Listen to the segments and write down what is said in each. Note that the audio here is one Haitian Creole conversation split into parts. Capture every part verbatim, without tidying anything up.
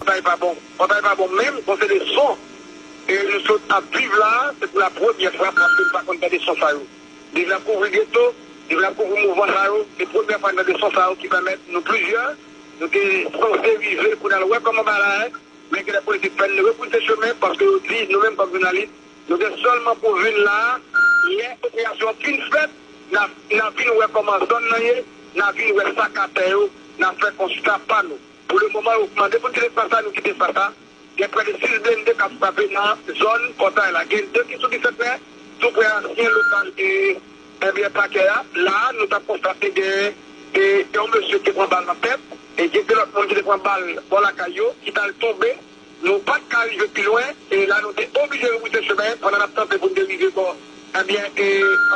Pòtay pa bon. Pòtay pa bon menm, bon se de son. E nou sot ap viv la, se pou la premyè fwa paske nou pa konn tande son sa yo. Depi n ap kouvri geto, depi n ap kouvri mouvman sa yo, se premyè fwa n tande son sa yo ki pèmèt nou plizyè, nou te sanse rive pou n al wè kòman bagay la ye, men gen de politik fè n rebouse chemen paske yo di nou menm kòm jounalis, nou te sèlman pou vin la, lè operasyon an fin fèt, n a, n a vin wè kòman zòn nan ye, n a vin wè sa k atè yo, n a fè konsta pa nou. Pou le moman, yo mande pou n kite espas la, nou kite espas la. Gen prè de sis blende k ap frape nan zòn Pòtay la. Gen de ki sou Bisantnè, tou prè ansyen lokal de, ebyen, pakè a. La a, nou t ap konstate gen, e, yon mesye ki te pran bal nan tèt, e gen de lòt moun ki te pran bal bò lakay yo, ki t al tonbe. Nou pa t ka rive pi lwen, e la nou te oblije rebouse chemen pandan n ap tante pou n te rive bò, ebyen, e,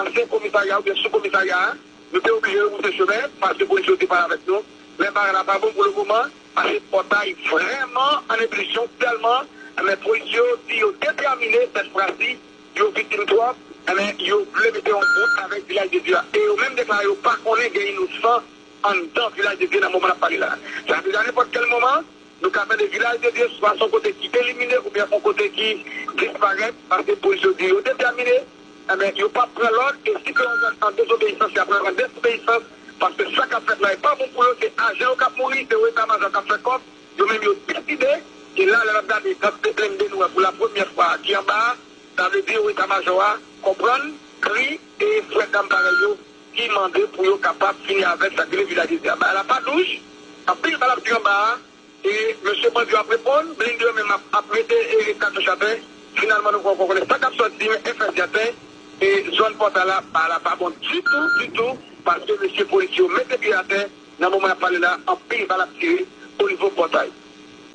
ansyen komisarya oubyen sou komisarya a. Nou te oblije rebouse chemen paske polis yo te pale avèk nou. Men bagay la pa bon pou le moman, paske Pòtay vrèman an ebulisyon tèlman, men polis yo di yo detèmine sèt fwa si, yo viktim twòp, men yo vle mete yon bout avèk Vilaj de Dye a. E yo menm deklare yo pa konnen gen inosan anndan Vilaj de Dye nan moman n ap pale la. Sa vle di a nenpòt kèl moman, nou ka tande Vilaj de Dye swa se yon kote ki elimine oubyen yon kote ki disparèt, paske polis yo di yo detèmine, enben, yo p ap pran lòd, e si ke yon zòn an dezobeyisans, y ap pran an dezobeyisans, paske sa k ap fèt la, e pa bon pou yo, se ajan yo k ap mouri, se eta majò k ap fè kòb, yo menm yo deside, e la, lè n ap gade kantite blende nou wè pou la premyè fwa ki anba a, sa vle di eta majò a konprann kri e frè dam parèy yo ki mande pou yo kapab fini avèk sa k rele Vilaj de Dye a. Bagay la pa douch, anpil bal ap tire anba a, e mesye bandi yo ap reponn, blende yo menm ap, ap mete, e, katouch atè. Finalman, nou poko konnen sa k ap sòti, men enfèsyaten, e zòn Pòtay la, bagay la pa bon ditou, ditou, paske mesye polis yo mete pye atè, nan moman n ap pale la, anpil bal ap tire o nivo